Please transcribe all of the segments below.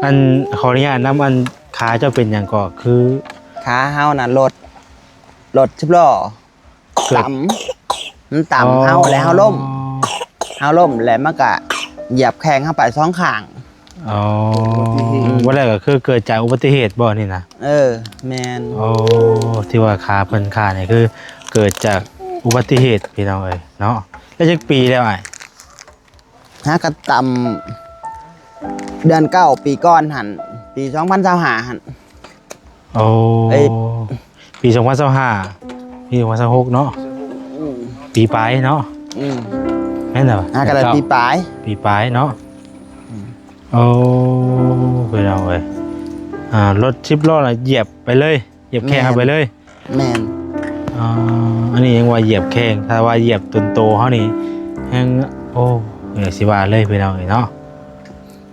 ອັນ ຂໍອະນຸຍາດນຳ ອັນ ຂາເຈົ້າເປັນຫຍັງເກາະ? ຄື ຂາເຮົານະ ລົດ ລົດສິບລໍ້ ເກີດ ຕຳ ມັນຕຳເຮົາ ອໍ ແລ້ວເຮົາລົ້ມ ເຮົາລົ້ມ ແລ້ວມັນກະຢຽບແຂ້ງເຮົາໄປສອງຂ້າງ. ອໍ ອຸບັດຕິເຫດ ອືມ ບໍ່ແລ້ວກໍຄືເກີດຈາກອຸບັດຕິເຫດບໍ່ນີ້ນະ? ເອີ ແມ່ນ. ໂອ້ ທີ່ວ່າຂາເພິ່ນຂາດນີ້ຄືເກີດຈາກອຸບັດຕິເຫດ ພີ່ນ້ອງເອີຍເນາະ. ແລ້ວຈັກປີແລ້ວອ້າຍ? ຫາກະຕຳເດືອນເກົ້າປີກ່ອນຫັ້ນ ປີສອງພັນຊາວຫ້າຫັ້ນ. ໂອ້ ເອີຍ ປີສອງພັນຊາວຫ້າ ປີສອງພັນຊາວຫົກເນາະ. ອືມ ປີປາຍເນາະ. ອືມ ແມ່ນແລ້ວ ຫາກະໄດ້ປີປາຍ ປີປາຍເນາະ. ອືມ ໂອ້ ພີ່ນ້ອງເອີຍ ອ່າ ລົດສິບລໍ້ນະຢຽບໄປເລີຍ ຢຽບແຂ້ງເຮົາໄປເລີຍ. ແມ່ນ ແມ່ນ. ອ່າ ອັນນີ້ຍັງວ່າຢຽບແຂ້ງ ຖ້າວ່າຢຽບຕົນໂຕເຮົານີ້ແຮງ ໂອ້ ເອີຍ ຊິວ່າເລີຍ ພີ່ນ້ອງເອີຍເນາະ.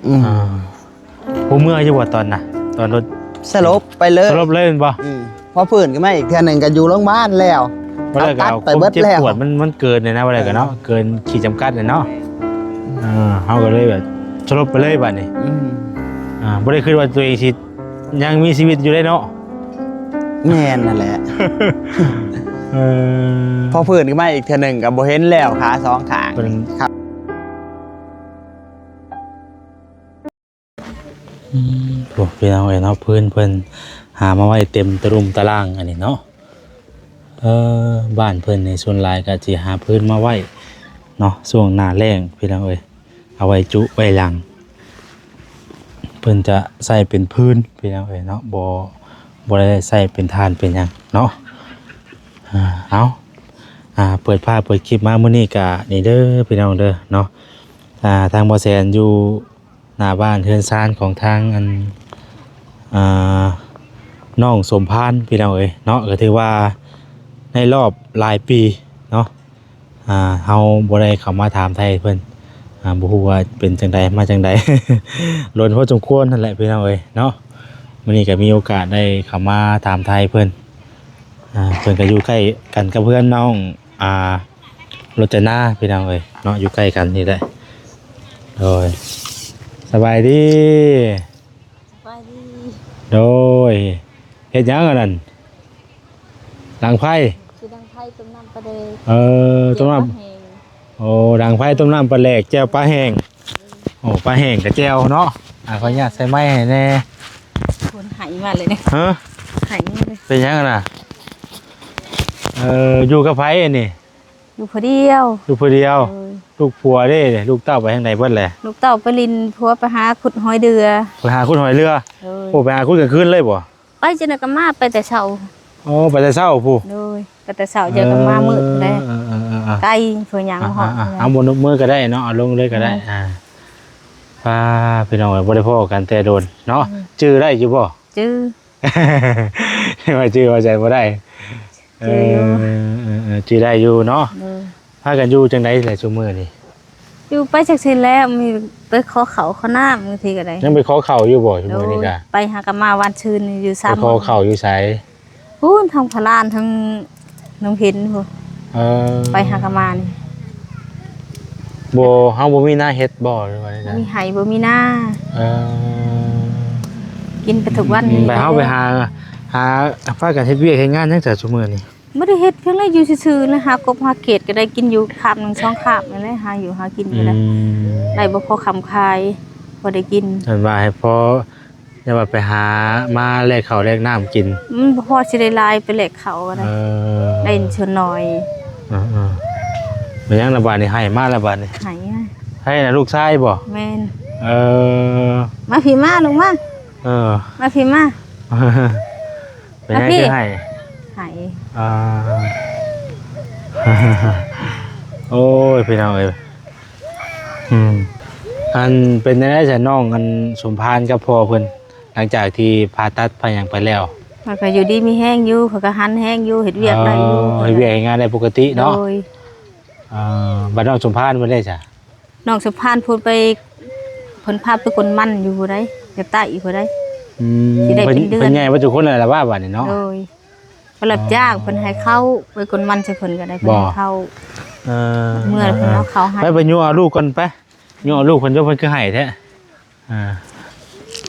ອືມ ອ່າ ບໍ່ເມື່ອຍຢູ່ບໍ່ຕອນນະ? ຕອນລົດ ສະຫຼົບໄປເລີຍ ສະຫຼົບເລີຍແມ່ນບໍ່? ອືມ ພໍຟື້ນຂຶ້ນມາອີກເທື່ອໜຶ່ງກໍຢູ່ໂຮງບານແລ້ວ. ບໍ່ໄດ້ກໍ ຕັດໄປເບິດແລ້ວ ຄວາມເຈັບປວດມັນ ມັນເກີນແລ້ວນະ ບໍ່ໄດ້ກໍເນາະ. ເອີ ເກີນຂີດຈຳກັດແລ້ວເນາະ. ເອີ ເຮົາກໍເລີຍແບບສະຫຼົບໄປເລີຍບາດນີ້. ອືມ ອ່າ ບໍ່ໄດ້ຄິດວ່າຕົວເອງຊິຍັງມີຊີວິດຢູ່ເດ້ເນາະ. ແມ່ນນັ້ນແຫຼະ. ເອີ ພໍຟື້ນຂຶ້ນມາອີກເທື່ອໜຶ່ງກໍບໍ່ເຫັນແລ້ວ ຂາສອງຂ້າງ. ເພິ່ນ ອືມ ໂອ້ ພີ່ນ້ອງເອີຍເນາະ ຟືນເພິ່ນຫາມາໄວ້ເຕັມຕະລຸມຕະລ່າງອັນນີ້ເນາະ. ເອີ ບ້ານເພິ່ນນີ້ສ່ວນຫຼາຍກໍຊິຫາຟືນມາໄວ້ເນາະ ຊ່ວງໜ້າແລ້ງ ພີ່ນ້ອງເອີຍ ເອົາໄວ້ຈຸໄວ້ຫຼັງ. ເພິ່ນຈະໃຊ້ເປັນຟືນ ພີ່ນ້ອງເອີຍເນາະ ບໍ່ ບໍ່ໄດ້ໃຊ້ເປັນຖ່ານເປັນຫຍັງເນາະ. ອ່າ ເອົາ ອ່າ ເປີດພາບເປີດຄລິບມາມື້ນີ້ກະນີ້ເດີ ພີ່ນ້ອງເດີເນາະ. ອ່າ ທາງບໍ່ແສນຢູ່ ໜ້າບ້ານເຮືອນຊານຂອງທາງອັນ ອ່າ ນ້ອງສົມພານ ພີ່ນ້ອງເອີຍເນາະ. ກໍຖືວ່າໃນລອບຫຼາຍປີເນາະ ອ່າ ເຮົາບໍ່ໄດ້ເຂົ້າມາຖາມໄຖ່ເພິ່ນ ອ່າ ບໍ່ຮູ້ວ່າເປັນຈັ່ງໃດມາຈັ່ງໃດ ດົນພໍສົມຄວນຫັ້ນແຫຼະ ພີ່ນ້ອງເອີຍເນາະ. ມື້ນີ້ກໍມີໂອກາດໄດ້ເຂົ້າມາຖາມໄຖ່ເພິ່ນ ອ່າ ເພິ່ນກໍຢູ່ໃກ້ກັນກັບເຮືອນນ້ອງ ອ່າ ລົດຈະນາ ພີ່ນ້ອງເອີຍເນາະ ຢູ່ໃກ້ກັນນີ້ແຫຼະ. ໂດຍ ສະບາຍດີ. ສະບາຍດີ. ໂດຍ ເຮັດຫຍັງອັນນັ້ນ? ດັງໄຟ? ຊິດັງໄຟຕົ້ມນ້ຳປາແດກ. ເອີ ຕົ້ມນ້ຳ ແຈ່ວປາແຫ້ງ. ໂອ້ ດັງໄຟຕົ້ມນ້ຳປາແດກ ແຈ່ວປາແຫ້ງ. ໂອ້ ປາແຫ້ງກັບແຈ່ວເນາະ. ອ່າ ຂໍອະນຸຍາດໃສ່ໄມ້ໃຫ້ແດ່. ຄົນໄຫ້ມາເລີຍນີ້. ຮະ? ໄຫ້ມາເລີຍ. ເປັນຫຍັງນະ? ເອີ ຢູ່ກັບໃຜອັນນີ້? ຢູ່ຜູ້ດຽວ. ຢູ່ຜູ້ດຽວ. ເອີ ລູກຜົວເດ້? ລູກເຕົ້າໄປທາງໃດເບິດແຫຼະ? ລູກເຕົ້າໄປຫຼິ້ນ, ຜົວໄປຫາຂຸດຫອຍເດື່ອ. ໄປຫາຂຸດຫອຍເດື່ອ? ໂດຍ. ໂອ້ ໄປຫາຂຸດກາງຄືນເລີຍບໍ່? ໄປຈັ່ງໃດກໍມາ, ໄປແຕ່ເຊົ້າ. ໂອ້ ໄປແຕ່ເຊົ້າພຸ້ນ? ໂດຍ. ໄປແຕ່ເຊົ້າ ເອີ ຈັ່ງໃດກໍມາມື້ພຸ້ນແຫຼະ. ເອີ ເອີ ເອີ ໄກ ເພິ່ນຍ່າງບໍ່ຮອດ. ອ່າ ເອົາ ບໍ່ນົບມືກໍໄດ້ເນາະ, ເອົາລົງເລີຍກໍໄດ້. ເອີ ອ່າ ປ້າ ພີ່ນ້ອງເອີຍ ບໍ່ໄດ້ພໍ້ກັນແຕ່ດົນເນາະ. ອືມ ຈື່ໄດ້ຢູ່ບໍ່? ຈື່. ວ່າຈື່ວ່າໃຈບໍ່ໄດ້. ຈື່ຢູ່. ເອີ ເອີ ເອີ ຈື່ໄດ້ຢູ່ເນາະ. ໂດຍ. ພາກັນຢູ່ຈັ່ງໃດແຫຼະຊຸມື້ນີ້? ຢູ່ໄປຈັກຊີ້ແຫຼະ, ມີໄປຂໍເຂົ້າຂໍນ້ຳ ບາງທີກໍໄດ້. ຍັງໄປຂໍເຂົ້າຢູ່ບໍ່ຊຸມື້ນີ້ກະ? ໂດຍ. ໄປຫາກະມາວານຊືນນີ້ຢູ່ສາມ. ໄປຂໍເຂົ້າຢູ່ໃສ? ພຸ້ນ ທາງພະລານ ທາງໜອງເຫັນພຸ້ນ. ເອີ ໄປຫາກະມານີ້. ບໍ່ ເຮົາບໍ່ມີນາເຮັດບໍ່ ຫຼືວ່າໃດ? ບໍ່ມີໄຮ່ ບໍ່ມີນາ. ເອີ ກິນໄປທຸກວັນ. ອືມ ໄປ ເຮົາໄປຫາ ຫາ ພາກັນເຮັດວຽກເຮັດງານຫຍັງຊະຊຸມື້ນີ້? ບໍ່ໄດ້ເຮັດຫຍັງເລີຍ ຢູ່ຊື່ໆນະ, ຫາກົບຫາເຂດກໍໄດ້ກິນຢູ່ຄາບໜຶ່ງສອງຄາບນັ້ນແຫຼະ, ຫາຢູ່ຫາກິນກໍໄດ້. ອືມ ໄດ້ບໍ່ພໍຄ້ຳຂາຍ ພໍໄດ້ກິນ. ເພິ່ນວ່າໃຫ້ພໍ ຢ່າວ່າໄປຫາມາແລກເຂົ້າແລກນ້ຳກິນ. ອືມ ບໍ່ພໍຊິໄດ້ຫຼາຍໄປແລກເຂົ້າກໍໄດ້. ເອີ ໄດ້ສ່ວນໜ້ອຍ. ເອີໆ ແມ່ນຫຍັງລະບາດນີ້ ໄຫ້ມາລະບາດນີ້? ໄຫ້ນະ. ໃຜນະ ລູກຊາຍບໍ່? ແມ່ນ. ເອີ ມາພີ້ມາ ລົງມາ. ເອີ ມາພີ້ມາ. ເປັນຫຍັງຄືໄຫ້? ໄຫ້. ອ່າ ໂອ້ຍ ພີ່ນ້ອງເອີຍ. ອືມ ອັນ ເປັນຈັ່ງໃດຊະນ້ອງ ອັນ ສົມພານກັບພໍ່ເພິ່ນ ຫຼັງຈາກທີ່ຜ່າຕັດຜ່າຫຍັງໄປແລ້ວ? ເພິ່ນກໍຢູ່ດີມີແຮງຢູ່, ເພິ່ນກໍຫັນແຮງຢູ່, ເຮັດວຽກໄດ້ຢູ່. ອໍ ເຮັດວຽກເຮັດງານໄດ້ປົກກະຕິເນາະ. ໂດຍ. ອ່າ ບັດນ້ອງສົມພານເພິ່ນເດ້ຊະ? ນ້ອງສົມພານພຸ້ນໄປ ເພິ່ນພາໄປກົນມັນຢູ່ພຸ້ນໃດ ຢູ່ໃຕ້ພຸ້ນໃດ. ອືມ ຊິໄດ້ເປັນເດືອນ. ເພິ່ນໃຫຍ່ເບິດທຸກຄົນແລ້ວລະວ່າ ບາດນີ້ເນາະ. ໂດຍ. ໄປຮັບຈ້າງ ອໍ ເພິ່ນໃຫ້ເຂົ້າ ໄປກົນມັນໃສ່ເພິ່ນກໍໄດ້ ເພິ່ນໃຫ້ເຂົ້າ. ເອີ ເມື່ອເພິ່ນເອົາເຂົ້າໃຫ້. ໄປ ໄປຍົວະເອົາລູກກ່ອນໄປ. ຍົວະເອົາລູກເພິ່ນ ໂຍມເພິ່ນຄືໃຫ້ແທ້. ອ່າ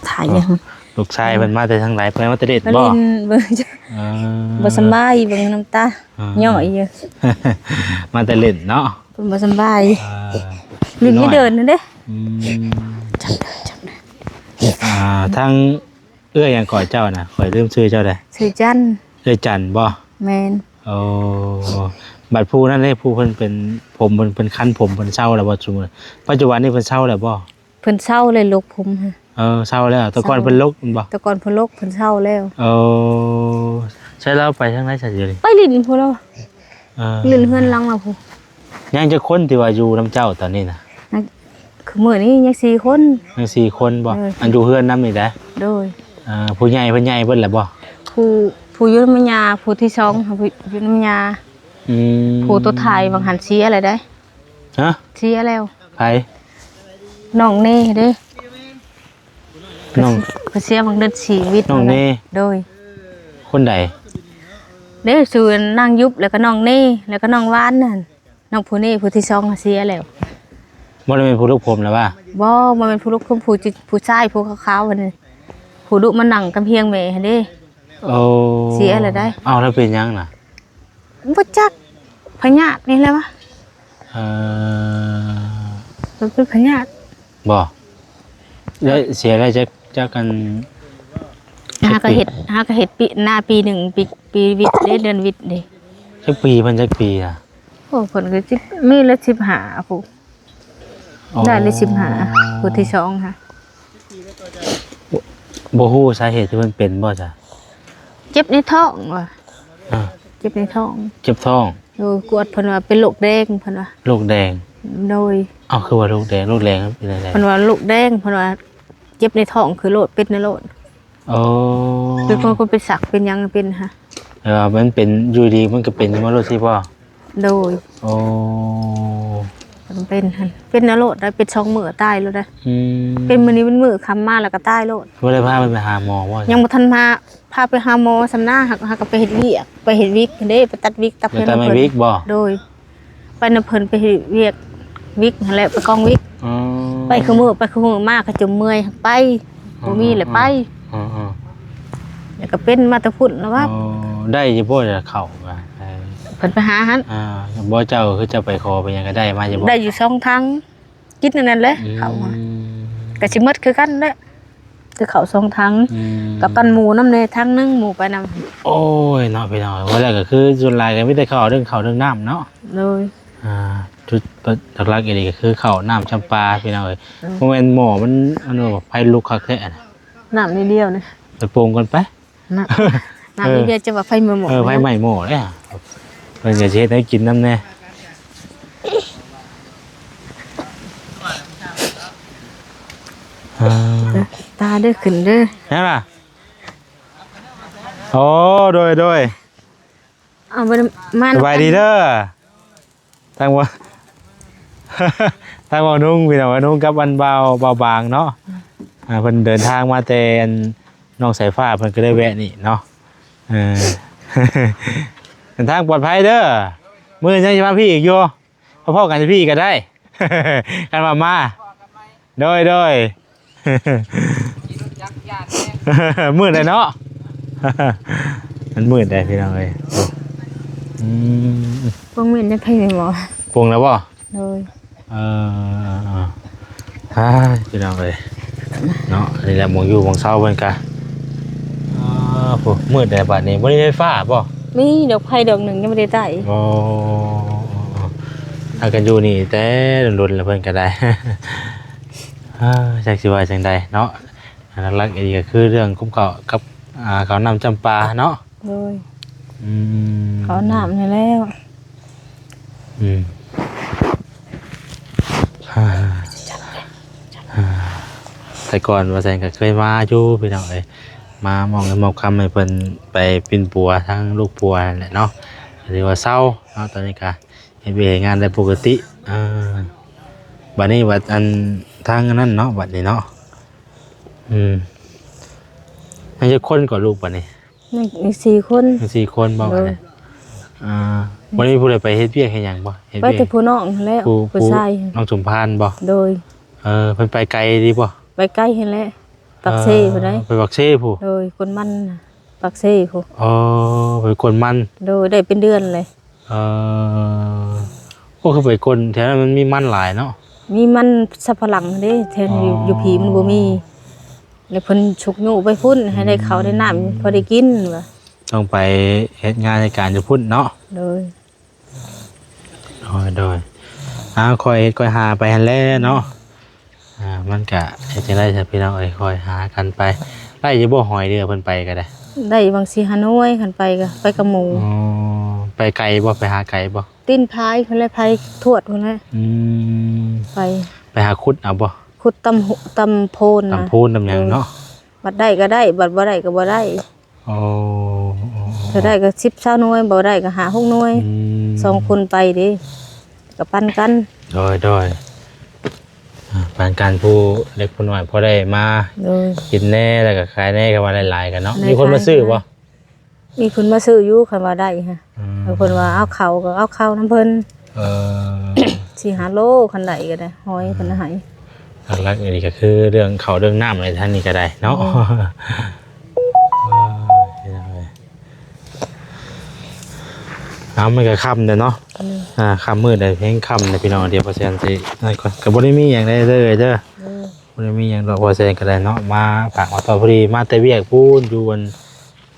ຖ່າຍຫຍັງ? ລູກຊາຍເພິ່ນມາແຕ່ທາງໃດ? ເພິ່ນມາແຕ່ເລດບໍ່? ມາຫຼິ້ນເບິ່ງ ເອີ ບໍ່ສຳບາຍ ເບິ່ງນ້ຳຕາ ເອີ ຍ້ອຍຢູ່ ມາແຕ່ເລດເນາະ ເພິ່ນບໍ່ສຳບາຍ ເອີ ຫຼິ້ນຢູ່ເດີ່ນນັ້ນເດ້ ອືມ ຈັບເດີ່ນ ຈັບເດີ່ນ ອ່າ ທາງ ເອື້ອຍຫຍັງເກາະເຈົ້ານະ? ຂ້ອຍລືມຊື່ເຈົ້າແລ້ວ. ຊື່ຈັນ. ເອື້ອຍຈັນບໍ່? ແມ່ນ. ໂອ້ ບັດຜູ້ນັ້ນເດ້ ຜູ້ເພິ່ນເປັນ ຜົມເພິ່ນ ເພິ່ນຄັນຜົມ ເພິ່ນເຊົາແລ້ວບໍ່? ຊຸມື້ ປັດຈຸບັນນີ້ເພິ່ນເຊົາແລ້ວບໍ່? ເພິ່ນເຊົາແລ້ວ ລົກຜົມຫັ້ນ. ເອີ ເຊົາແລ້ວ ແຕ່ກ່ອນເພິ່ນລົກແມ່ນບໍ່? ແຕ່ກ່ອນເພິ່ນລົກ ເພິ່ນເຊົາແລ້ວ. ໂອ້ ໃຊ້ລາວໄປທາງໃດຊະດຽວນີ້? ໄປຫຼິ້ນພຸ້ນແລ້ວ. ເອີ ຫຼິ້ນເຮືອນຫຼັງລາວພຸ້ນ. ຍັງຈັກຄົນທີ່ວ່າຢູ່ນຳເຈົ້າຕອນນີ້ນະ? ຍັງ ຄືມື້ນີ້ຍັງສີ່ຄົນ. ຍັງສີ່ຄົນບໍ່? ເອີ ອັນຢູ່ເຮືອນນຳນີ້ໄດ໋? ໂດຍ. ເອີ ຜູ້ໃຫຍ່ເພິ່ນໃຫຍ່ເບິດແລ້ວບໍ່? ຜູ້ ຜູ້ຢູ່ນຳແມ່ຍ່າ ຜູ້ທີສອງ ຜູ້ຢູ່ນຳແມ່ຍ່າ. ອືມ ຜູ້ຕົວທ້າຍຫວ່າງຫັ້ນເສຍແລ້ວໄດ໋. ຮະ? ເສຍແລ້ວ. ໃຜ? ນ້ອງເນເດ້. ນ້ອງ ເພິ່ນເສຍຫວ່າງເດືອນສີ່ວິດ. ນ້ອງເນ. ໂດຍ. ຄົນໃດ? ເດ້ ຊື່ນາງຍຸບ ແລ້ວກໍນ້ອງເນ ແລ້ວກໍນ້ອງຫວານນັ້ນ. ນ້ອງຜູ້ນີ້ຜູ້ທີສອງເສຍແລ້ວ. ບໍ່ໄດ້ແມ່ນຜູ້ລູກຜົມນະຫວາ? ບໍ່ ບໍ່ແມ່ນຜູ້ລູກຜົມ ຜູ້ ຜູ້ຊາຍ ຜູ້ຂາວໆຫັ້ນ ຜູ້ດຸມານັ່ງກຳແພງແມ່ຫັ້ນເດ້. ໂອ້ ເສຍແລ້ວໄດ໋. ອ້າວ ແລ້ວເປັນຫຍັງນະ? ບໍ່ຈັກ ພະຍາດນີ້ແຫຼະຫວາ. ເອີ ມັນເປັນພະຍາດ. ບໍ່ ແລ້ວເສຍແລ້ວຈັກ ຈັກອັນ ຫາກໍເຮັດ ຫາກໍເຮັດປີ ນາປີໜຶ່ງ ປີ ປີວິດເດ້ ເດືອນວິດເດ້. ຈັກປີ ເພິ່ນຈັກປີນະ? ໂອ້ ເພິ່ນກໍສິບ ມີແລ້ວສິບຫ້າພຸ້ນ. ໂອ້ ໄດ້ແລ້ວສິບຫ້າ ຜູ້ທີສອງຫະ. ບໍ່ ບໍ່ຮູ້ສາເຫດທີ່ເພິ່ນເປັນບໍ່ຊະ? ເຈັບໃນທ້ອງຫວາ. ອ່າ ເຈັບໃນທ້ອງ. ເຈັບທ້ອງ. ໂດຍ ກວດເພິ່ນວ່າເປັນໂລກແດງ ເພິ່ນວ່າ. ໂລກແດງ. ໂດຍ. ເອົ້າ ຄືວ່າໂລກແດງ ໂລກແດງເປັນຈັ່ງໃດ? ເພິ່ນວ່າໂລກແດງ ເພິ່ນວ່າເຈັບໃນທ້ອງຄືໂລດ ເປັນໃນໂລດ. ໂອ້ ຄືຄົນ ຄົນໄປສັກເປັນຫຍັງເປັນຫະ. ແບບວ່າມັນເປັນຢູ່ດີມັນກໍເປັນມາໂລດຊີ້ບໍ່? ໂດຍ. ໂອ້ ມັນເປັນຫັ້ນ ເປັນໃນໂລດໄດ໋ ເປັນສອງມື້ຕາຍໂລດໄດ໋. ອືມ ເປັນມື້ນີ້ເປັນມື້ຄ່ຳມາແລ້ວກໍຕາຍໂລດ. ບໍ່ໄດ້ພາເພິ່ນໄປຫາໝໍບໍ່? ຍັງບໍ່ທັນມາ ພາໄປຫາໝໍຊ້ຳນາ ຫາກ ຫາກະໄປເຮັດວຽກ ໄປເຮັດວິກເດ້ ໄປຕັດວິກຕັດເພິ່ນ. ໄປຕັດໄມ້ວິກບໍ່? ໂດຍ ໄປນຳເພິ່ນ ໄປເຮັດວຽກວິກຫັ້ນແຫຼະ ໄປກອງວິກ. ອໍ ໄປຄູ່ມື້ ໄປຄູ່ມື້ ມາກະຈົມເມື່ອຍ ໄປ ອໍ ບໍ່ມີແຫຼະໄປ. ອໍ ອໍ ແລ້ວກະເປັນມາແຕ່ພຸ້ນລະຫວາ. ອໍ ໄດ້ຢູ່ບໍ່ເຂົ້າ? ເພິ່ນໄປຫາຫັ້ນ. ອ່າ ບໍ່ ເຈົ້າຄືເຈົ້າໄປຂໍໄປຫຍັງກະໄດ້ມາຢູ່ບໍ່? ໄດ້ຢູ່ສອງຖັງ. ກິນອັນນັ້ນແຫຼະ ອືມ ເຂົ້າ ກໍຊິໝົດຄືກັນແຫຼະ ແຕ່ເຂົ້າສອງຖັງ. ອືມ ກັບປັນໝູນຳແດ່ຖັງໜຶ່ງ ໝູໄປນຳ. ໂອ້ຍເນາະ ພີ່ນ້ອງເອີຍ ວ່າແລ້ວກໍຄືສ່ວນຫຼາຍກໍມີແຕ່ເຂົ້າ ເລື່ອງເຂົ້າເລື່ອງນ້ຳເນາະ. ໂດຍ. ອ່າ ຈຸດຫຼັກໆອີ່ຫຼີກໍຄືເຂົ້າ ນ້ຳ ຈຳປາ ພີ່ນ້ອງເອີຍ. ໂດຍ. ບໍ່ແມ່ນໝໍ້ມັນ ອັນນັ້ນ ໄຟລຸກຄັກແທ້ ນ້ຳນິດດຽວນີ້ ໄປໂປ່ງກ່ອນໄປ. ນະ ນະ ເອີ ເດີ ຈະວ່າໄຟໄໝ້ໝໍ້. ເອີ ໄຟໄໝ້ໝໍ້ເດ້. ເພິ່ນກໍຊິເຮັດໃຫ້ກິນນຳແດ່. ເອີ ຕາເດີ ຂຶ້ນເດີ ແມ່ນລະ. ໂອ້ ໂດຍ ໂດຍ. ເອົາ ບໍ່ໄດ້ມານຳກັນ. ສະບາຍດີເດີ. ທາງວ່າ ທາງວ່ານຸ່ງ ພີ່ນ້ອງວ່ານຸ່ງກັບອັນບ່າວ ບ່າວບາງເນາະ. ອ່າ ເພິ່ນເດີນທາງມາແຕ່ອັນ ນ້ອງສາຍຟ້າ ເພິ່ນກໍໄດ້ແວະນີ້ເນາະ. ເອີ ເດີນທາງປອດໄພເດີ. ມື້ອື່ນຍັງຊິມາພີ້ອີກຢູ່ ມາພໍ້ກັນຢູ່ພີ້ກໍໄດ້ ຄັນວ່າມາ. ໂດຍ ໂດຍ. ມືດແລ້ວເນາະ ມັນມືດແລ້ວພີ່ນ້ອງເອີຍ. ອືມ ປົງແມ່ນໄດ້ໄປແມ່ນບໍ່? ປົງແລ້ວບໍ່? ໂດຍ. ເອີ ເອີ ເອີ ອ້າຍ ພີ່ນ້ອງເອີຍເນາະ ອັນນີ້ແຫຼະໝ່ອງຢູ່ໝ່ອງເຊົາເພິ່ນກະ. ອ້າ ໂອ້ ມືດແລ້ວບາດນີ້ ບໍ່ໄດ້ໄຟຟ້າບໍ່? ມີດອກໄຟດອກໜຶ່ງຍັງບໍ່ໄດ້ໄຕ້. ອໍ ຫາກັນຢູ່ນີ້ແຕ່ດົນໆ ແລ້ວເພິ່ນກໍໄດ້. ເອີ ຈັກຊິວ່າຈັ່ງໃດເນາະ ຫຼັກໆອີກກໍຄືເລື່ອງຄຸມເຂົ້າກັບ ອ່າ ເຂົ້ານ້ຳຈຳປາເນາະ. ໂດຍ. ອືມ ເຂົ້ານ້ຳນີ້ແລ້ວ. ອືມ ແຕ່ກ່ອນວ່າຊັ້ນກໍເຄີຍມາຢູ່ພີ່ນ້ອງເອີຍ ມາມອບເງິນມອບຄຳໃຫ້ເພິ່ນໄປປິ່ນປົວທາງລູກປົວນັ້ນແຫຼະເນາະ ກໍຖືວ່າເຊົາເນາະ ຕອນນີ້ກໍ ເຮັດວຽກເຮັດງານໄດ້ປົກກະຕິ. ເອີ ບາດນີ້ບັດອັນທາງອັນນັ້ນເນາະ ບາດນີ້ເນາະ. ອືມ ຍັງຈັກຄົນກໍລູກບາດນີ້? ຍັງສີ່ຄົນ. ຍັງສີ່ຄົນບໍ່? ໂດຍ. ບາດນີ້ ອ່າ ບໍ່ໄດ້ມີຜູ້ໃດໄປເຮັດວຽກເຮັດຫຍັງບໍ່? ເຮັດວຽກ ໄປແຕ່ຜູ້ນ້ອງຫັ້ນແຫຼະ ຜູ້ ຜູ້ຊາຍ ນ້ອງສົມພານບໍ່? ໂດຍ. ເອີ ເພິ່ນໄປໄກດີບໍ່? ໄປໄກຫັ້ນແຫຼະ. ໄປ ປາກເຊພຸ້ນໃດ໋. ເອີ ໄປປາກເຊພຸ້ນ. ໂດຍ ກົນມັນ ປາກເຊພຸ້ນ. ອໍ ໄປກົນມັນ. ໂດຍ ໄດ້ເປັນເດືອນເລີຍ. ເອີ ໂອ້ ຄືໄປກົນແຖວນັ້ນມັນມີມັນຫຼາຍເນາະ. ມີມັນສຳປະຫຼັງເດ້ ແຖວຢູ່ ອໍ ຢູ່ພີ້ມັນບໍ່ມີ ແລ້ວເພິ່ນຊຸກຍູ້ໄປພຸ້ນ ໃຫ້ໄດ້ເຂົ້າໄດ້ນ້ຳ ອືມ ພໍໄດ້ກິນວ່າ. ຕ້ອງໄປເຮັດງານເຮັດການຢູ່ພຸ້ນເນາະ. ໂດຍ ໂດຍ ໂດຍ ອ້າວ ຄ່ອຍເຮັດຄ່ອຍຫາໄປຫັ້ນແຫຼະເນາະ. ອືມ ອ່າ ມັນກະເຮັດຈັ່ງໃດຊະພີ່ນ້ອງເອີຍ ຄ່ອຍຫາກັນໄປ. ໄດ້ຢູ່ບໍ່ ຫອຍເດືອເພິ່ນໄປກໍໄດ້? ໄດ້ບາງສີ່ຫ້າໜ່ວຍ ຄັນໄປກໍໄປກັບໝູ່. ອໍ ໄປໄກບໍ່? ໄປຫາໄກບໍ່? ຕີນຜາຍພຸ້ນແຫຼະ ຜາຍທວດພຸ້ນແຫຼະ. ອືມ ໄປ ໄປຫາຂຸດເອົາບໍ່? ຂຸດຕຳ ຕຳໂພນ ຕຳໂພນ ຕຳຫຍັງເນາະ. ໂດຍ ບັດໄດ້ກໍໄດ້ ບັດບໍ່ໄດ້ກໍບໍ່ໄດ້. ອໍ ເທົ່າໃດກໍສິບຊາວໜ່ວຍ ບໍ່ໄດ້ກໍຫ້າຫົກໜ່ວຍ. ອືມ ສອງຄົນໄປເດ້ ກໍປັນກັນ. ໂດຍ ໂດຍ ອ່າ ປັນກັນ ຜູ້ເລັກຜູ້ນ້ອຍພໍໄດ້ມາ ໂດຍ ກິນແດ່ ແລ້ວກໍຂາຍແດ່ ຄັນວ່າຫຼາຍໆກັນເນາະ. ມີຄົນມາຊື້ບໍ່? ມີຄົນມາຊື້ຢູ່ ຄັນວ່າໄດ້ຮະ. ອືມ ເພິ່ນວ່າເອົາເຂົ້າກໍເອົາເຂົ້ານຳເພິ່ນ. ເອີ ສີ່ຫ້າໂລ ຄັນໄດ້ກໍໄດ້ ຫອຍເພິ່ນໃຫ້. ຫຼັກໆນີ້ກໍຄືເລື່ອງເຂົ້າເລື່ອງນ້ຳໃນທາງນີ້ກໍໄດ້ເນາະ. ອືມ ເອີ ພີ່ນ້ອງເອີຍ ເອົາ ມັນກໍຄ່ຳແລ້ວເນາະ. ອືມ ອ່າ ຄ່ຳມືດແລ້ວ ແຮງຄ່ຳແລ້ວ ພີ່ນ້ອງ. ດຽວພໍ່ແສນຊິນັ້ນກ່ອນ ກໍບໍ່ໄດ້ມີຫຍັງໃດເດີ ເດີ. ອືມ ບໍ່ໄດ້ມີຫຍັງດອກ ພໍ່ແສນກໍໄດ້ເນາະ ມາຝາກມາຕ້ອນ. ພໍດີມາແຕ່ວຽກພຸ້ນ ຢູ່ອັນ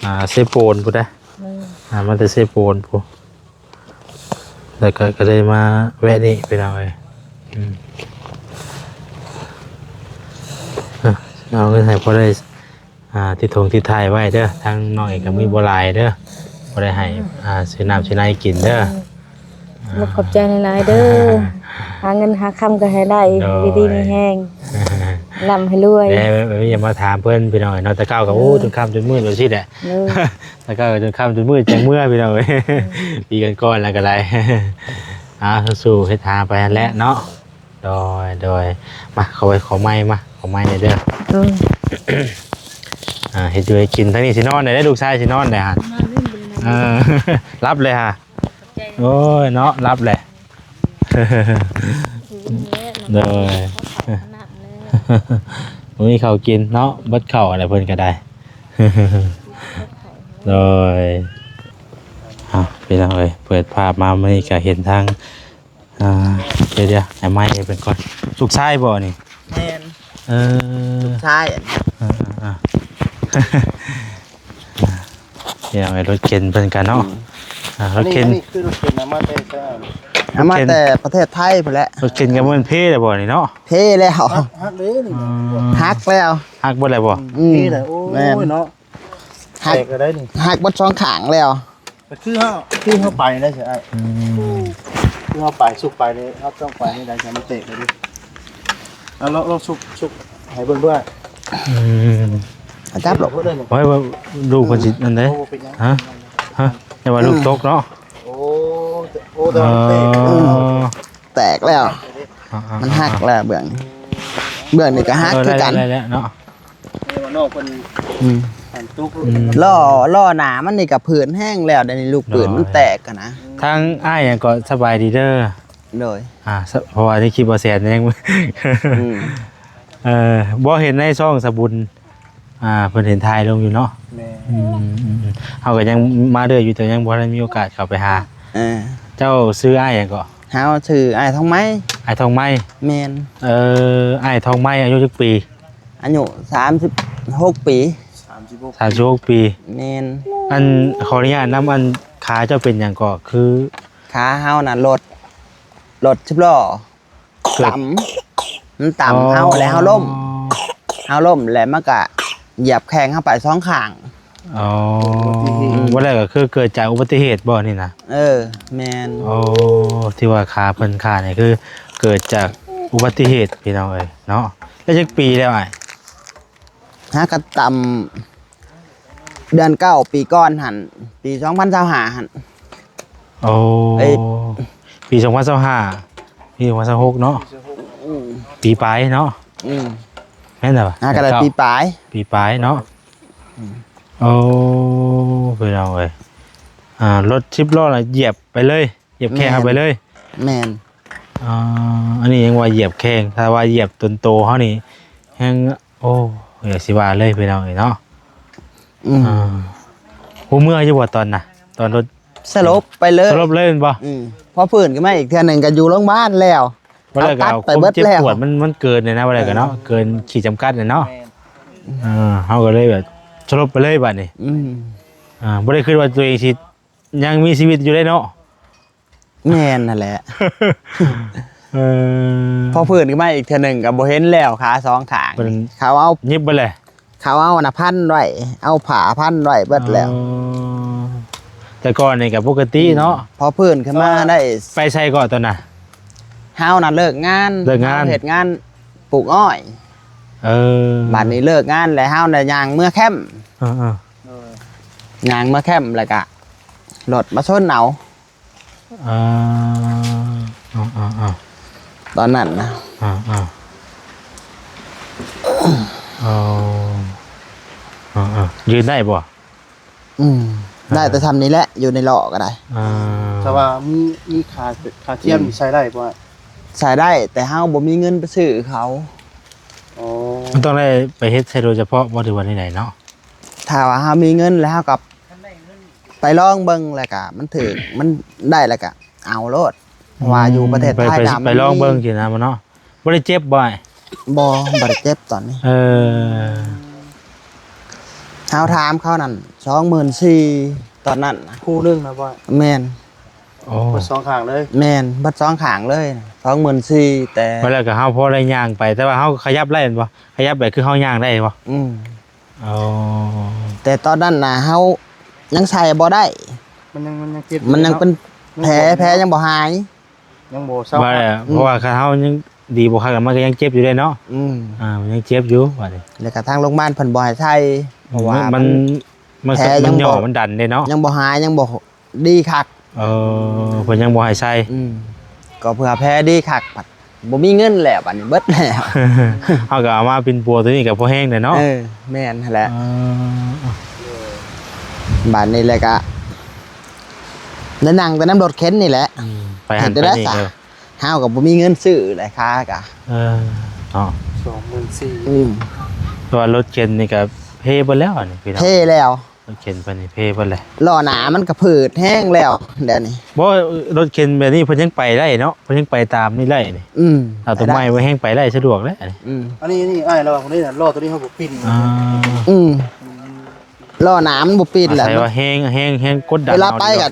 ອ່າ ເຊໂປນພຸ້ນເດ້. ອືມ ອ່າ ມາແຕ່ເຊໂປນພຸ້ນ ແລ້ວກໍ ກໍໄດ້ມາແວະນີ້ ພີ່ນ້ອງເອີຍ. ອືມ ເອົາເງິນໃຫ້ພໍໄດ້ ອ່າ ຕິດຖົງຕິດໄຖ່ໄວ້ເດີ. ທາງນ້ອງເອງກໍມີບໍ່ຫຼາຍເດີ ບໍ່ໄດ້ໃຫ້ ອ່າ ຊື້ນ້ຳຊື້ໃນກິນເດີ. ອືມ ອ່າ ຂອບໃຈຫຼາຍໆເດີ ຫາເງິນຫາຄຳກໍໃຫ້ໄດ້ ໂດຍ ຢູ່ດີມີແຮງ ລ່ຳໃຫ້ລວຍ. ແລ້ວຢ່າມາຖາມເພິ່ນ ພີ່ນ້ອງເນາະ. ແຕ່ເກົ່າກໍ ເອີ ໂອ້ ຈົນຄ່ຳຈົນມືດແບບຊີ້ແຫຼະ. ໂດຍ ແຕ່ເກົ່າກໍຈົນຄ່ຳຈົນມືດຈັ່ງເມືອ ພີ່ນ້ອງເອີຍ. ອືມ ປີກ່ອນໆແລ້ວກໍໄດ້. ອ່າ ສູ້ໆເຮັດຫາໄປຫັ້ນແຫຼະເນາະ. ໂດຍ ໂດຍ ມາ ຂໍໄວ້ ຂໍໄມ້ມາ ຂໍໄມ້ແດ່ເດີ. ໂດຍ ອ່າ ເຮັດຢູ່ໃຫ້ກິນ. ທາງນີ້ຊິນອນໄດ້ ລູກຊາຍຊິນອນໄດ້ຫັ້ນ. ນອນເລີຍ ບໍ່ໄດ້ນອນ. ເອີ ຫຼັບເລີຍຫາ. ຂອບໃຈ. ໂອ້ຍເນາະ ຫຼັບແຫຼະ. ໂດຍ ບໍ່ມີເຂົ້າກິນເນາະ ເບິດເຂົ້າແລ້ວເພິ່ນກໍໄດ້. ໂດຍ ເອົາ ພີ່ນ້ອງເອີຍ ເປີດພາບມາມື້ນີ້ກໍເຫັນທາງ ອ່າ ດຽວໆ ໃຫ້ໄມ້ເພິ່ນກ່ອນ. ລູກຊາຍບໍ່ນີ້? ແມ່ນ. ເອີ ລູກຊາຍ. ເອີໆໆ ດຽວໃຫ້ລົດເຂັນເພິ່ນກັນເນາະ. ອືມ ອ່າ ລົດເຂັນ ອັນນີ້ຄືລົດເຂັນເອົາມາແຕ່ໃສ? ເອົາມາແຕ່ປະເທດໄທພຸ້ນແຫຼະ. ລົດເຂັນກໍບໍ່ແມ່ນເພແລ້ວບໍ່ນີ້ເນາະ? ເພແລ້ວ. ອືມ ຫັກແລ້ວ. ຫັກເບິດແລ້ວບໍ່? ອືມ ເພແລ້ວ. ໂອ້ຍ ແມ່ນ ເນາະ ຫັກ ແຕກແລ້ວໄດ໋ນີ້ ຫັກເບິດສອງຂ້າງແລ້ວ. ກໍຄືເຮົາ ຄືເຮົາໄປໄດ້ໃສອ້າຍ? ອືມ ຄືເຮົາໄປ ສຸກໄປນີ້ ເຮົາຕ້ອງໄປໃນໃດໃສ ມັນແຕກໄດ້ເດ້. ເອົາ ລອງ ລອງສຸກ ສຸກໃຫ້ເບິ່ງດ້ວຍ. ອືມ ຈັບໂລດ. ໂອ້ຍ ວ່າລູກເພິ່ນຊິອັນໃດ? ໂອ້ ບໍ່ເປັນຫຍັງ. ຮະ? ຮະ? ຢ່າວ່າລູກຕົກເນາະ. ໂອ້ ໂອ້ ແຕ່ວ່າມັນແຕກ. ອໍ ແຕກແລ້ວ. ອ່າໆໆ ມັນຫັກແລ້ວ ເບື້ອງ ເບື້ອງນີ້ກໍຫັກຄືກັນ. ເອີ ໄດ້ແລ້ວເນາະ. ນີ້ວ່ານ້ອງເພິ່ນ ອືມ ອັນຕຸກ ອືມ ລໍ້ ລໍ້ໜ້າມັນນີ້ກໍຜືນແຮງແລ້ວ ດຽວນີ້ລູກ ໂດຍ ປືນມັນແຕກຫັ້ນນະ. ທາງອ້າຍຫຍັງກໍສະບາຍດີເດີ. ໂດຍ ອ່າ ສະ ເພາະວ່າໃນຄລິບບໍ່ແຊນຍັງ ອືມ ເອີ ບໍ່ເຫັນໃນຊ່ອງສະບຸນ ອ່າ ເພິ່ນເຫັນຖ່າຍລົງຢູ່ເນາະ. ແມ່ນ ອືມ ເຮົາກໍຍັງມາເລື້ອຍຢູ່ ແຕ່ຍັງບໍ່ໄດ້ມີໂອກາດເຂົ້າໄປຫາ. ເອີ ເຈົ້າຊື່ອ້າຍຫຍັງເກາະ? ເຮົາຊື່ອ້າຍທອງໄມ້. ອ້າຍທອງໄມ້. ແມ່ນ. ເອີ ອ້າຍທອງໄມ້ອາຍຸຈັກປີ? ອາຍຸສາມສິບຫົກປີ. ສາມສິບຫົກ ສາມສິບຫົກປີ. ແມ່ນ. ອັນ ຂໍອະນຸຍາດນຳ ອັນ ຂາເຈົ້າເປັນຫຍັງເກາະ? ຄື ຂາເຮົານະ ລົດ ລົດສິບລໍ້ ເກີດ ຕຳ ມັນຕຳ ອໍ ເຮົາ ແລ້ວເຮົາລົ້ມ ເຮົາລົ້ມ ແລ້ວມັນກະຢຽບແຂ້ງເຮົາໄປສອງຂ້າງ. ອໍ ອຸບັດຕິເຫດ ອືມ ບໍ່ແລ້ວກໍຄືເກີດຈາກອຸບັດຕິເຫດບໍ່ນີ້ນະ? ເອີ ແມ່ນ. ໂອ້ ທີ່ວ່າຂາເພິ່ນຂາດນີ້ຄືເກີດຈາກອຸບັດຕິເຫດ ພີ່ນ້ອງເອີຍເນາະ. ແລ້ວຈັກປີແລ້ວອ້າຍ? ຫາກະຕຳເດືອນເກົ້າປີກ່ອນຫັ້ນ ປີສອງພັນຊາວຫ້າຫັ້ນ. ໂອ້ ເອີຍ ປີສອງພັນຊາວຫ້າ ປີສອງພັນຊາວຫົກເນາະ. ອືມ ປີປາຍເນາະ. ອືມ ແມ່ນແລ້ວຫວາ? ຫາກະໄດ້ປີປາຍ ປີປາຍເນາະ. ອືມ ໂອ້ ພີ່ນ້ອງເອີຍ ອ່າ ລົດສິບລໍ້ລະຢຽບໄປເລີຍ ຢຽບແຂ້ງເຮົາໄປເລີຍ. ແມ່ນ. ອ່າ ອັນນີ້ຍັງວ່າຢຽບແຂ້ງ ຖ້າວ່າຢຽບຕົນໂຕເຮົານີ້ແຮງ ໂອ້ ເອີ ຊິວ່າເລີຍພີ່ນ້ອງເອີຍເນາະ. ອືມ ອ່າ ຮູ້ເມື່ອຢູ່ບໍ່ຕອນນະ ຕອນລົດ ສະຫຼົບໄປເລີຍ ສະຫຼົບເລີຍແມ່ນບໍ່? ອືມ ພໍຟື້ນຂຶ້ນມາອີກເທື່ອໜຶ່ງກໍຢູ່ໂລງບານແລ້ວ ບໍ່ໄດ້ກໍ ເອົາຕັດໄປເບິດແລ້ວ ຄວາມເຈັບປວດມັນ ມັນເກີນແລ້ວນະ ບໍ່ໄດ້ກໍເນາະ ເອີ ເກີນຂີດຈຳກັດແລ້ວເນາະ. ແມ່ນ ເອີ ເຮົາກໍເລີຍແບບສະຫຼົບໄປເລີຍບາດນີ້. ອືມ ອ່າ ບໍ່ໄດ້ຄິດວ່າຕົວເອງຊິຍັງມີຊີວິດຢູ່ເດ້ເນາະ. ແມ່ນຫັ້ນແຫຼະ ເອີ ພໍຟື້ນຂຶ້ນມາອີກເທື່ອໜຶ່ງກໍບໍ່ເຫັນແລ້ວ ຂາສອງຂ້າງ ເພິ່ນ ເຂົາເອົາຫຍິບເບິດແຫຼະ ເຂົາເອົາອັນນະພັນໄວ້ ເອົາຜ້າພັນໄວ້ເບິດແລ້ວ. ອໍ ແຕ່ກ່ອນນີ້ກໍປົກກະຕິເນາະ. ອືມ ພໍຟື້ນຂຶ້ນມາໄດ້ ໄປໃສເກາະຕອນນະ? ເຮົານະເລີກງານ ເລີກງານ ເຮົາເຮັດງານປູກອ້ອຍ. ເອີ ບາດນີ້ເລີກງານແລ້ວ ເຮົານະຍ່າງເມືອແຄມ. ເອີໆ ຍ່າງເມືອແຄມແລ້ວກະລົດມາຊົນເອົາ. ອ່າ ຕອນນັ້ນນະ ອ່າໆ ອໍ ອ່າໆ ຢືນໄດ້ບໍ່? ອືມ ອ່າ ໄດ້ແຕ່ຊ່ຳນີ້ແຫຼະ ຢູ່ໃນລໍ້ກໍໄດ້. ອ່າ ຖ້າວ່າມີ ມີຂາ ຂາທຽມ ອືມ ນີ້ໃຊ້ໄດ້ບໍ່? ໃຊ້ໄດ້ ແຕ່ເຮົາບໍ່ມີເງິນໄປຊື້ເຂົາ. ອໍ ມັນຕ້ອງໄດ້ໄປເຮັດໃສ່ໂດຍສະເພາະບໍ່ ຫຼືວ່າແນວໃດເນາະ? ຖ້າວ່າເຮົາມີເງິນແລ້ວ ເຮົາກໍໄປລອງເບິ່ງ ແລ້ວກໍມັນຖືກ ມັນໄດ້ ແລ້ວກໍເອົາໂລດ ເພາະວ່າຢູ່ປະເທດໄທ ໄປ ໄປ ກໍ ໄປລອງເບິ່ງຊີ້ນະ ມັນເນາະ. ບໍ່ໄດ້ເຈັບບໍ່ອ້າຍ? ບໍ່ ບໍ່ໄດ້ເຈັບຕອນນີ້. ເອີ ເຮົາຖາມເຂົານັ້ນ ສອງໝື່ນສີ່ ຕອນນັ້ນນະ ຄູ່ໜຶ່ງນະບໍ່? ແມ່ນ. ໂອ້ ເບິດສອງຂ້າງເລີຍ? ແມ່ນ ເບິດສອງຂ້າງເລີຍ ສອງໝື່ນສີ່ ແຕ່ ວ່າແລ້ວກໍເຮົາພໍໄດ້ຍ່າງໄປ ແຕ່ວ່າເຮົາຂະຫຍັບໄດ້ແມ່ນບໍ່? ຂະຫຍັບໄປຄືເຮົາຍ່າງໄດ້ບໍ່? ອືມ ອໍ ແຕ່ຕອນນັ້ນນະ ເຮົາຍັງໃສ່ບໍ່ໄດ້ ມັນຍັງ ມັນຍັງເຈັບ ມັນຍັງເປັນ ເນາະ ແຜ ຍັງບໍ່ ແຜຍັງບໍ່ຫາຍ ຍັງບໍ່ເຊົາ ວ່າແລ້ວ ອືມ ເພາະວ່າຄັນເຮົາຍັງດີບໍ່ຄັກ ມັນກໍຍັງເຈັບຢູ່ເດ້ເນາະ. ອືມ ອ່າ ມັນຍັງເຈັບຢູ່ບາດນີ້ ແລ້ວກໍທາງໂຮງບານເພິ່ນບໍ່ໃຫ້ໃສ່ ເພາະວ່າ ອືມ ມັນ ມັນ ມັນ ແຜຍັງບໍ່ ມັນຫຍໍ້ ມັນດັນເດ້ເນາະ ຍັງບໍ່ຫາຍ ຍັງບໍ່ ດີຄັກ. ເອີ ເພິ່ນຍັງບໍ່ໃຫ້ໃສ່. ອືມ ກໍເພື່ອແຜດີຄັກ ບັດບໍ່ມີເງິນແລ້ວ ບັດນີ້ເບິດແລ້ວ ເຮົາກໍເອົາມາປິ່ນປົວຕົວນີ້ກໍພໍແຮງແຫຼະເນາະ. ເອີ ແມ່ນຫັ້ນແຫຼະ. ເອີ ບາດນີ້ແຫຼະກະ ໄດ້ນັ່ງແຕ່ນຳລົດເຂັນນີ້ແຫຼະ. ອືມ ໄປຫັ້ນໄປນີ້ ເຮົາກໍບໍ່ມີເງິນຊື້ແຫຼະ ຂາກະ ເອີ ເນາະ ສອງໝື່ນສີ່ ອືມ ແຕ່ວ່າລົດເຂັນນີ້ກໍເພເບິດແລ້ວ ອັນນີ້ພີ່ນ້ອງ ເພແລ້ວ. ລົດເຂັນເພິ່ນນີ້ເພເບິດເລີຍ ລໍ້ໜ້າມັນກະຜືດແຮງແລ້ວດຽວນີ້. ບໍ່ ລົດເຂັນແບບນີ້ເພິ່ນຍັງໄປໄດ້ເນາະ ເພິ່ນຍັງໄປຕາມນີ້ໄດ້ນີ້. ອືມ ເອົາຕົວໃໝ່ ໄປໄດ້ ບໍ່ແຮງໄປໄດ້ສະດວກແລ້ວນີ້. ອືມ ອັນນີ້ ອັນນີ້ອ້າຍລາວວ່າ ອັນນີ້ນະ ລໍ້ຕົວນີ້ເຮົາບໍ່ປິ່ນ. ອ່າ ອືມ ລໍ້ໜ້າມັນບໍ່ປິ່ນແຫຼະ ອາໄສວ່າແຮງ ແຮງ ແຮງກົດດັນ ເວລາໄປກະ ອໍ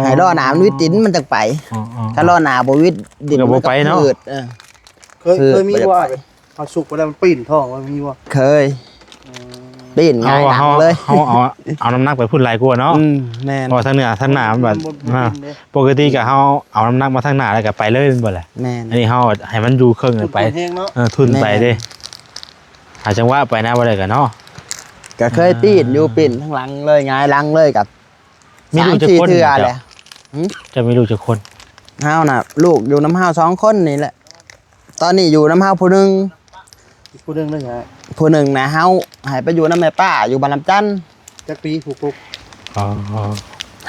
ໃຫ້ລໍ້ໜ້າມັນວິດດິນມັນຈັ່ງໄປ. ອໍໆໆ ຖ້າລໍ້ໜ້າບໍ່ວິດດິນ ມັນກໍບໍ່ໄປເນາະ. ມັນກໍຜືດ ເອີ ເຄີຍ ເຄີຍມີບໍ່ອ້າຍ ເຮົາສຸກໄປແລ້ວມັນປີ້ນທ້ອງ ມັນມີບໍ່? ເຄີຍ ອືມ ປີ້ນຫງາຍຫຼັງເລີຍ. ເຮົາ ເຮົາເອົາ ເອົານ້ຳໜັກໄປພຸ້ນຫຼາຍກວ່າເນາະ. ອືມ ແມ່ນ ເພາະວ່າທາງເໜືອ ທາງໜ້າມັນແບບ ມັນບໍ່ ອ່າ ປົກກະຕິກໍເຮົາເອົານ້ຳໜັກມາທາງໜ້າແລ້ວກໍໄປເລີຍແມ່ນບໍ່ລະ? ແມ່ນ ອັນນີ້ເຮົາໃຫ້ມັນຢູ່ເຄິ່ງໄປ ເອີ ທຸ່ນໄປເດ້. ຫາຈັງຫວະໄປນະ ບໍ່ໄດ້ກໍເນາະ ກໍເຄີຍປີ້ນຢູ່ ປີ້ນທາງຫຼັງເລີຍ ຫງາຍຫຼັງເລີຍກໍ ມີລູກຈັກຄົນ? ສາມສີ່ເທື່ອແຫຼະ. ຫື? ເຈົ້າມີລູກຈັກຄົນ? ເຮົານະ ລູກຢູ່ນຳເຮົາສອງຄົນນີ້ແຫຼະ. ຕອນນີ້ຢູ່ນຳເຮົາຜູ້ໜຶ່ງ. ຜູ້ໜຶ່ງນະ? ຜູ້ໜຶ່ງນະ ເຮົາໃຫ້ໄປຢູ່ນຳແມ່ປ້າຢູ່ບ້ານລຳຈັນ. ຈັກປີຜູ້ປຸກ? ອໍ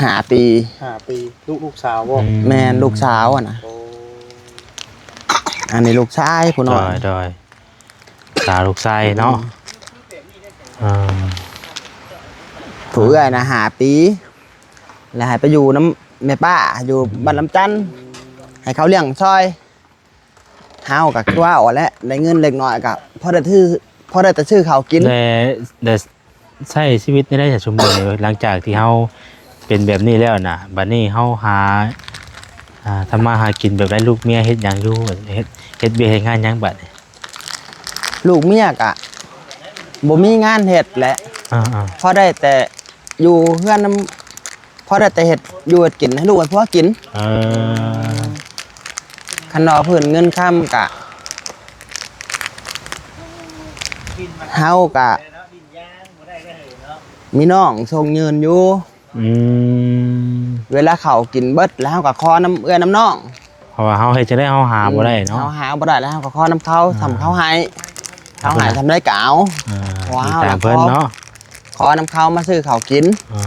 ຫ້າປີ. ຫ້າປີ. ລູກ ລູກສາວບໍ່? ອືມ ແມ່ນ ລູກສາວຫັ້ນນະ. ໂອ້ ອັນນີ້ລູກຊາຍຜູ້ນ້ອຍ. ໂດຍ ໂດຍ. ຕາລູກຊາຍເນາະ. ອືມ ເອີ ຜູ້ເອື້ອຍນະຫ້າປີ ແລ້ວໃຫ້ໄປຢູ່ນຳແມ່ປ້າຢູ່ບ້ານລຳຈັນ ໃຫ້ເຂົາລ້ຽງຊ່ອຍ. ເຮົາກໍຄືວ່າຫັ້ນແຫຼະ ໄດ້ເງິນເລັກນ້ອຍກໍພໍໄດ້ຊື້ ພໍໄດ້ແຕ່ຊື້ເຂົ້າກິນ. ແລະ ແລະ ໃຊ້ຊີວິດແນວໃດຊະຊຸມມື້ນີ້ ຫຼັງຈາກທີ່ເຮົາເປັນແບບນີ້ແລ້ວນະ? ບັດນີ້ເຮົາຫາ ອ່າ ທຳມາຫາກິນແບບໃດ? ລູກເມຍເຮັດຫຍັງຢູ່? ເຮັດ ເຮັດວຽກເຮັດງານຫຍັງບັດນີ້? ລູກເມຍກະບໍ່ມີງານເຮັດແຫຼະ. ອ່າໆ ພໍໄດ້ແຕ່ຢູ່ເຮືອນນຳ ພໍໄດ້ແຕ່ເຮັດຢູ່ເຮັດກິນໃຫ້ລູກໃຫ້ຜົວກິນ. ເອີ ຄັນວ່າເພິ່ນເງິນຄຳກະ ເຮົາກະມີນ້ອງສົ່ງເງິນຢູ່. ອືມ ເວລາເຂົ້າກິນເບິດແລ້ວ ເຮົາກໍຂໍນຳເອື້ອຍນຳນ້ອງ. ເພາະວ່າເຮົາເຮັດຈັ່ງໃດເຮົາຫາບໍ່ໄດ້ເນາະ. ອືມ ເຮົາຫາບໍ່ໄດ້ແລ້ວ ເຮົາກໍຂໍນຳເຂົາ. ອ່າ ສ່ຳເຂົາໃຫ້ ເອີ ເຂົາໃຫ້ສ່ຳໃດກໍເອົາ. ເອີ ເພາະວ່າເຮົານະ ເອີ ຂໍນຳເຂົາມາຊື້ເຂົ້າກິນ. ເອີ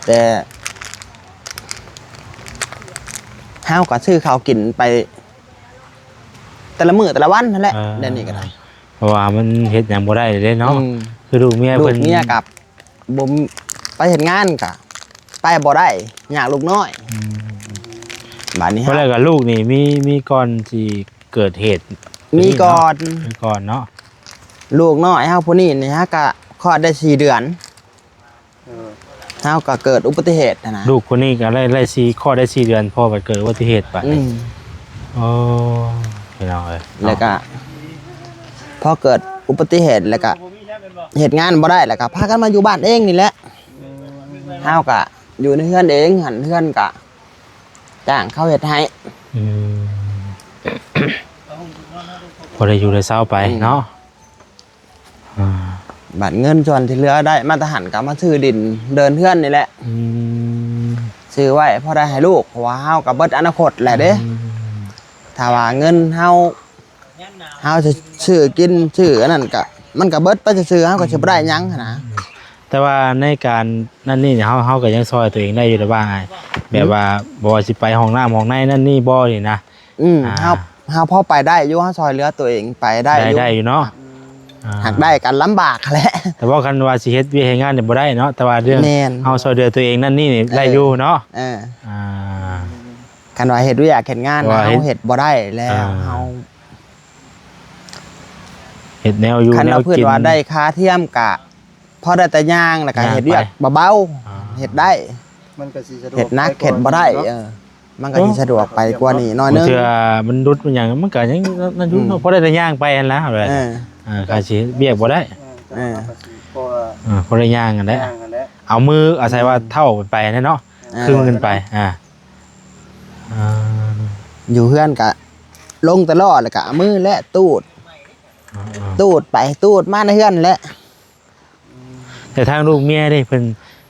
ແຕ່ເຮົາກໍຊື້ເຂົ້າກິນໄປແຕ່ລະມື້ແຕ່ລະວັນຫັ້ນແຫຼະ. ເອີ ດຽວນີ້ກໍໄດ້ ເພາະວ່າມັນເຮັດຫຍັງບໍ່ໄດ້ເດ້ເນາະ. ອືມ ຄືລູກເມຍ ລູກເພິ່ນ ເມຍກໍບໍ່ ໄປເຮັດງານກໍໄປບໍ່ໄດ້ ຍາກລູກນ້ອຍ. ອືມ ບາດນີ້ ເພາະແລ້ວກໍລູກນີ້ມີ ມີກ່ອນທີ່ເກີດເຫດ ມີກ່ອນ ມີກ່ອນເນາະ. ລູກນ້ອຍເຮົາຜູ້ນີ້ນີ້ ຫາກໍຄອດໄດ້ສີ່ເດືອນ. ເອີ ເຮົາກໍເກີດອຸບັດຕິເຫດຫັ້ນນະ. ລູກຄົນນີ້ກໍໄດ້ ໄດ້ສີ່ ຄອດໄດ້ສີ່ເດືອນ ພໍ່ບັດເກີດອຸບັດຕິເຫດບາດນີ້. ອືມ ໂອ້ ພີ່ນ້ອງເອີຍ ແລ້ວກໍພໍເກີດອຸບັດຕິເຫດ ແລ້ວກໍເຮັດງານບໍ່ໄດ້ ແລ້ວກໍພາກັນມາຢູ່ບ້ານເອງນີ້ແຫຼະ. ອືມ ເຮົາກໍຢູ່ໃນເຮືອນເອງຫັ້ນ ເຮືອນກໍຈ້າງເຂົາເຮັດໃຫ້. ອືມ ພໍໄດ້ຢູ່ໄດ້ເຊົາໄປ ອືມ ເນາະ. ອ່າ ບັດເງິນສ່ວນທີ່ເຫຼືອໄດ້ມາແຕ່ຫັ້ນກໍມາຊື້ດິນເດີ່ນເຮືອນນີ້ແຫຼະ. ອືມ ຊື້ໄວ້ພໍໄດ້ໃຫ້ລູກ ເພາະວ່າເຮົາກໍເບິດອະນາຄົດແຫຼະເດ້. ອືມ ຖ້າວ່າເງິນເຮົາ ເຮົາຊິຊື້ກິນຊື້ອັນນັ້ນກໍ ມັນກໍເບິດໄປຊື່ໆ ເຮົາກໍຊິບໍ່ໄດ້ຫຍັງຫັ້ນນະ. ແຕ່ວ່າໃນການນັ້ນນີ້ ເຮົາ ເຮົາກໍຍັງຊ່ອຍຕົວເອງໄດ້ຢູ່ແລ້ວວ່າ ອືມ ແບບວ່າບໍ່ວ່າຊິໄປຫ້ອງນ້ຳຫ້ອງໃນນັ້ນນີ້ບໍ່ນີ້ນະ. ອືມ ອ່າ ເຮົາ ເຮົາພໍໄປໄດ້ຢູ່ ເຮົາຊ່ອຍເຫຼືອຕົວເອງໄປໄດ້ ໄດ້ຢູ່ ໄດ້ຢູ່ເນາະ. ອ່າ ຫາກໄດ້ກໍລຳບາກຫັ້ນແຫຼະ ແຕ່ວ່າຄັນວ່າຊິເຮັດວຽກເຮັດງານນີ້ບໍ່ໄດ້ເນາະ ແຕ່ວ່າເລື່ອງ ແມ່ນ ເຮົາຊ່ອຍເຫຼືອຕົວເອງນັ້ນນີ້ ເອີ ໄດ້ຢູ່ເນາະ. ເອີ ອ່າ ຄັນວ່າເຮັດວຽກເຮັດງານ ເຮົາເຮັດບໍ່ໄດ້ແລ້ວ. ອ່າ ເຮົາເຮັດແນວຢູ່ ຄັນວ່າເພິ່ນວ່າໄດ້ຄາທຽມກະພໍໄດ້ແຕ່ຍ່າງ ແລ້ວກະເຮັດວຽກເບົາໆ ເຮັດໄດ້. ມັນກໍຊິສະດວກ ເຮັດໜັກເຮັດບໍ່ໄດ້. ເອີ ມັນກໍຊິສະດວກໄປກວ່ານີ້ໜ້ອຍໜຶ່ງ. ບາງເທື່ອມັນຫຼຸດມັນຫຍັງ ມັນກໍຍັງນັ້ນຢູ່ເນາະ. ອືມ ພໍໄດ້ແຕ່ຍ່າງໄປຫັ້ນລະ. ເອີ ເອີ ກໍຊິວຽກບໍ່ໄດ້. ເອີ ເອີ ພໍໄດ້ຍ່າງຫັ້ນແຫຼະ ເອົາມືອາໄສວ່າເທົ້າໄປຫັ້ນເນາະ. ເອີ ຄຶງຂຶ້ນໄປ. ອ່າ ຢູ່ເຮືອນກະລົງແຕ່ລໍ້ ແລ້ວກະເອົາມືແລະຕູດ ຕູດໄປຕູດມາໃນເຮືອນແຫຼະ. ແຕ່ທາງລູກເມຍເດ້ ເພິ່ນ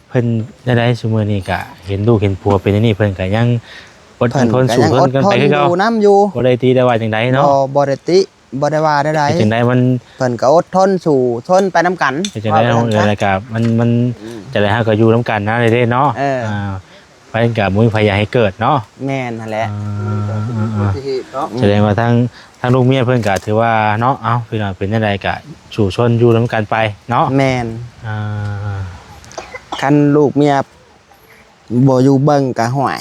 ເພິ່ນແນວໃດ? ຊຸມື້ນີ້ກະເຫັນລູກເຫັນຜົວເປັນແນວນີ້ ເພິ່ນກະຍັງອົດຍັງທົນສູ້ທົນກັນໄປຄືເກົ່າ. ບໍ່ໄດ້ຕິໄດ້ວ່າຈັ່ງໃດເນາະ. ບໍ່ ບໍ່ໄດ້ຕິ ບໍ່ໄດ້ວ່າໃດໆ. ເຮັດຈັ່ງໃດມັນ ເພິ່ນກໍອົດທົນສູ້ທົນໄປນຳກັນ. ເຮັດຈັ່ງໃດເຮົາ ແລ້ວກໍມັນ ມັນ ອືມ ຈັ່ງໃດເຮົາກໍຢູ່ນຳກັນນະເດ້ເນາະ. ເອີ ອ່າ ໄປກໍບໍ່ມີໃຜຢາກໃຫ້ເກີດເນາະ. ແມ່ນຫັ້ນແຫຼະ. ອ່າ ອຸບັດຕິເຫດເນາະ. ສະແດງວ່າທາງ ທາງລູກເມຍເພິ່ນກໍຖືວ່າເນາະ ເອົ້າ ພີ່ນ້ອງເປັນຈັ່ງໃດກໍສູ້ຊົນຢູ່ນຳກັນໄປເນາະ. ແມ່ນ. ອ່າ ຄັນລູກເມຍບໍ່ຢູ່ເບິ່ງກໍ ຫ້ວຍ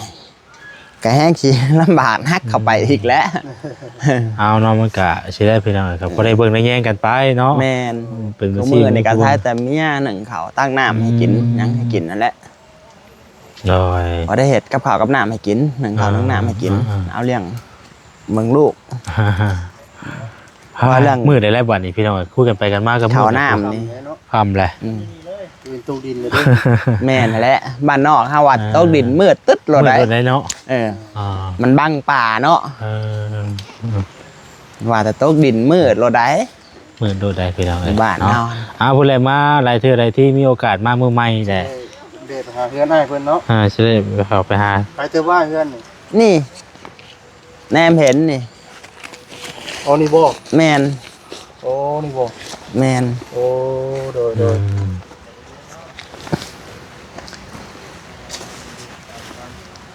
ກໍແຮງຊິລຳບາກໜັກເຂົ້າໄປອີກແຫຼະ. ເອົາເນາະ ມັນກະຊິໄດ້ພີ່ນ້ອງ ກໍພໍໄດ້ເບິ່ງໄດ້ແຍງກັນໄປເນາະ. ແມ່ນ. ເປັນມື້ນີ້ກໍໃຊ້ແຕ່ເມຍໜຶ້ງເຂົ້າຕັກນ້ຳໃຫ້ກິນ ອືມ ຫຍັງໃຫ້ກິນນັ້ນແຫຼະ. ໂດຍ ພໍໄດ້ເຮັດກັບເຂົ້າກັບນ້ຳໃຫ້ກິນ ໜຶ້ງເຂົ້າ ອ່າ ໜຶ້ງນ້ຳໃຫ້ກິນ ອ່າ ເອົາລ້ຽງເບິ່ງລູກ. ເອົາເລື່ອງ ມື້ໃດແລ້ວບັດນີ້ພີ່ນ້ອງ ຄຸຍກັນໄປກັນມາກັບເຂົ້ານ້ຳນີ້ ຄ່ຳແຫຼະ. ອືມ ເປັນຕົກດິນເລີຍເດ້. ແມ່ນແຫຼະ ບ້ານນອກເຮົາວ່າ ອ່າ ຕົກດິນມືດຕຶດໂລດໃດ໋ ມືດໂລດໃດ໋ເນາະ. ເອີ ອ່າ ມັນບັງປ່າເນາະ. ເອີ ວ່າແຕ່ຕົກດິນມືດໂລດໃດ໋. ມື້ໂດດໄດ້ພີ່ນ້ອງເອີຍ ບ້ານເຮົາ. ເອົາ ເອົາ ຜູ້ໃດມາຫຼາຍເທື່ອຫຼາຍທີ ມີໂອກາດມາມື້ໃໝ່ແຫຼະ ເດີນໄປຫາເຮືອນອ້າຍເພິ່ນເນາະ. ອ່າ ຊິໄດ້ເຂົ້າໄປຫາ ໄປແຕ່ວ່າເຮືອນນີ້ ນີ້ ແນມເຫັນນີ້. ອໍ ນີ້ບໍ່? ແມ່ນ. ໂອ້ ນີ້ບໍ່? ແມ່ນ. ໂອ້ ໂດຍ ໂດຍ ອືມ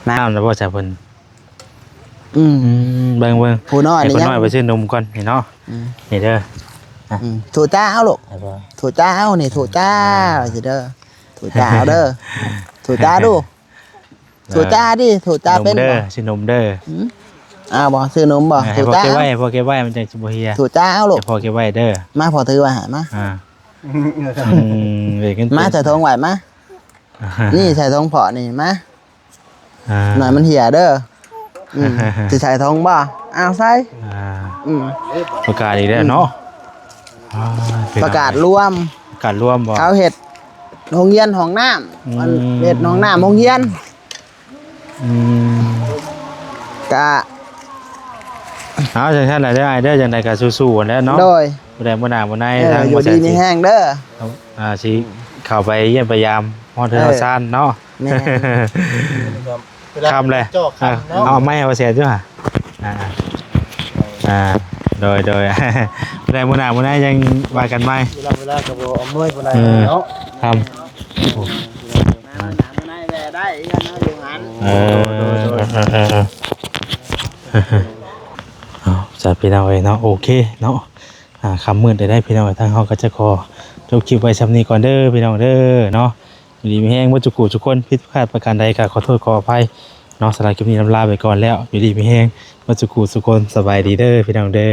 ນ້ຳແລ້ວບໍ່ຊະເພິ່ນ? ອືມ ອືມ ເບິ່ງ ເບິ່ງ ຜູ້ນ້ອຍນີ້ ໃຫ້ຄົນນ້ອຍ ຍັງ ໄປຊື້ນົມກ່ອນ ນີ້ເນາະ. ອືມ ນີ້ເດີ ອືມ ຖູຕາເອົາລູກ ຖູຕາເອົາ ນີ້ ຖູຕາ ອືມ ຊິເດີ ຖູຕາເອົາເດີ ຖູຕາດູ ຖູຕາດິ ຖູຕາເປັນບໍ່? ຊື້ນົມເດີ ອືມ ອ້າວ ບໍ່ ຊື້ນົມບໍ່? ເອີ ໃຫ້ພໍ່ເກັບໄວ້ ໃຫ້ພໍ່ເກັບໄວ້ ມັນຈັ່ງຊິບໍ່ເຮຍ ຖູຕາເອົາລູກ ໃຫ້ພໍ່ເກັບໄວ້ເດີ ມາ ພໍ່ຖືໄວ້ໃຫ້ ມາ ອ່າ ອືມ ມາ ໃສ່ຖົງໄວ້ ມາ ນີ້ໃສ່ຖົງພໍ່ນີ້ມາ ອ່າ ໜ້ອຍມັນເຫຍເດີ ອືມ ຊິໃສ່ຖົງບໍ່? ອ້າວ ໃສ່ ອ່າ ອືມ ປະກາດອີກແລ້ວເນາະ ອືມ ອ່າ ປະກາດລວມ ປະກາດລວມບໍ່? ເຂົາເຮັດໂຮງຮຽນຫ້ອງນ້ຳ ອືມ ມັນເຮັດຫ້ອງນ້ຳໂຮງຮຽນ ອືມ ກະ ເອົາ ຈັ່ງຊັ້ນແຫຼະເດີອ້າຍເດີ ຈັ່ງໃດກໍສູ້ໆຫັ້ນແຫຼະເນາະ ໂດຍ ຜູ້ໃດມື້ໜ້າມື້ໃນ ເອີ ທາງ ຢູ່ດີມີແຮງເດີ ອ່າ ຊິເຂົ້າໄປຢ້ຽມໄປຢາມຮອດເຮືອນ ເອີ ຮອດຊານເນາະ ແມ່ນ ຄ່ຳແລ້ວ ເອີ ເອົາໄມ້ເອົາແສນຢູ່ຫະ ອ່າ ອ່າ ໂດຍ ໂດຍ ຜູ້ໃດມື້ໜ້າມື້ໃນຍັງວ່າກັນໃໝ່ ເວລາ ເວລາກໍບໍ່ອຳນວຍປານໃດ ເອີ ເນາະ ຄ່ຳ ເອີ ເອີ ເອີ ເອີ ເອົາ ສາ ພີ່ນ້ອງເອີຍເນາະ ໂອເຄເນາະ. ອ່າ ຄ່ຳມືດໄດ້ ພີ່ນ້ອງ. ທາງເຮົາກໍຈະຂໍຈົບຄລິບໄວ້ຊ່ຳນີ້ກ່ອນເດີ ພີ່ນ້ອງເດີເນາະ. ຢູ່ດີມີແຮງເບິດສູ່ຜູ້ສູ່ຄົນ, ຜິດພາດປະການໃດກໍຂໍໂທດຂໍອະໄພເນາະ. ສຳລັບຄລິບນີ້ລຳລາໄປກ່ອນແລ້ວ. ຢູ່ດີມີແຮງເບິດສູ່ຜູ້ສູ່ຄົນ, ສະບາຍດີເດີ ພີ່ນ້ອງເດີ.